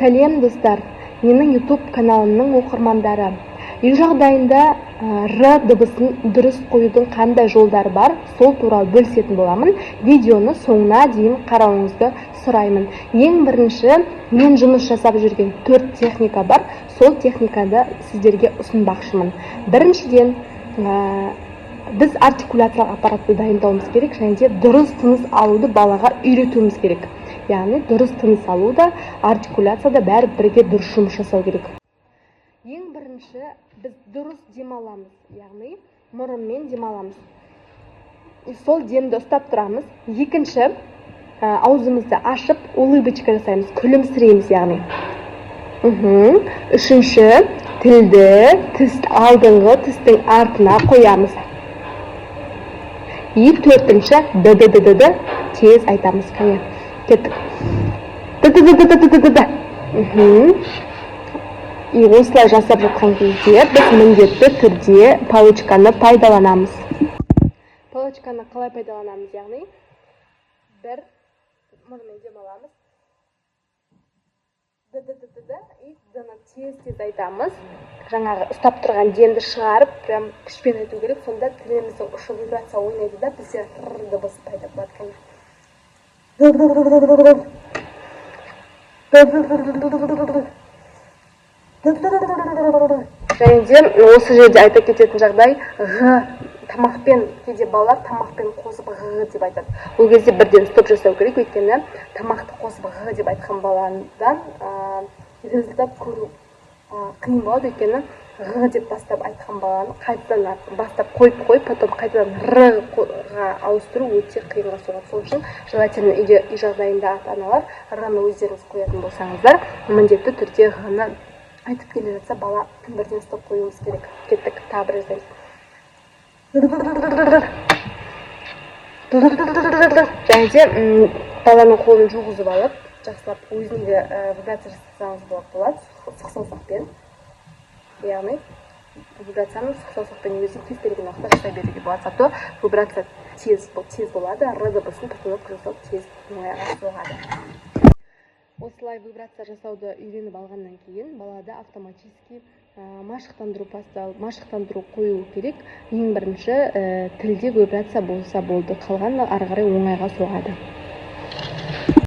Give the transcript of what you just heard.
Сәлем, достар, менің YouTube каналымның оқырмандары. Үй жағдайында р дыбысын дұрыс қоюдың қандай жолдары бар, сол туралы бөлісетін боламын. Видеоны соңына дейін қарауыңызды сұраймын. Ең бірінші мен жұмыс жасап жүрген 4 техника бар, сол техниканы сіздерге ұсынбақшымын. Біріншіден, біз артикуляциялық аппаратты дайындауымыз керек және де дұрыс тыныс алуды балаға үйретуіміз керек. Яғни дұрыс тыныс алу да, артикуляция да бәрі бірге дұрыс жұмыс жасау керек. Ең бірінші біз дұрыс демаламыз, яғни мұрынмен демаламыз. Сол демді ұстап тұрамыз. Екінші, аузымызды ашып улыбочка жасаймыз, күлімсірейміз яғни. Үшінші, тілді тіс алдыңғы тістің артына қоямыз. И төртінші, д д д д д тез айтамыз. Қане, кеттік. Д д д д д д д д. И осылай жасап жатқан кезде біз міндетті түрде палочканы пайдаланамыз. Палочканы қалай пайдаланамыз? Яғни бір мұрынмен демаламыз, д д д д д, и д-ны тез тез айтамыз. Жаңағы ұстап тұрған демді шығарып, прям күшпен айту керек. Сонда тіліміздің ұшы вибрация ойнайды да, бізде р дыбысы пайда болады. Кәне. Және де осы жерде айта кететін жағдай, ғ тамақпен, кейде балалар тамақпен қосып ғ деп айтады. Ол кезде бірден стоп жасау керек, өйткені тамақты қосып ғ деп айтқан баладан результат көру қиын болады, өйткені ғ деп бастап айтқан баланы қайтадан бастап қойып қойып, потом қайтадан р-ға ауыстыру өте қиынға соғады. Сол үшін желательно үйде, үй жағдайында ата аналар р-ны өздеріңіз қоятын болсаңыздар, міндетті түрде ғ-ны айтып келе жатса, бала бірден стоп қоюымыз керек. Кеттік, тағы бір жасаймыз. Және де баланың қолын жуғызып алып, жақсылап өзіне де вибрация жасасаңыз болады сұқ саусақпен. Яғни вибрацияны сұқ саусақпен өзі кез келген уақытта жасай беруге болады. Зато вибрация тез болады, р дыбысын постановка жасау тез, оңайға соғады. Осылай вибрация жасауды үйреніп алғаннан кейін балада автоматически машықтандыру басталып, машықтандыру қою керек. Ең бірінші тілде вибрация болса болды, қалған ары қарай оңайға соғады.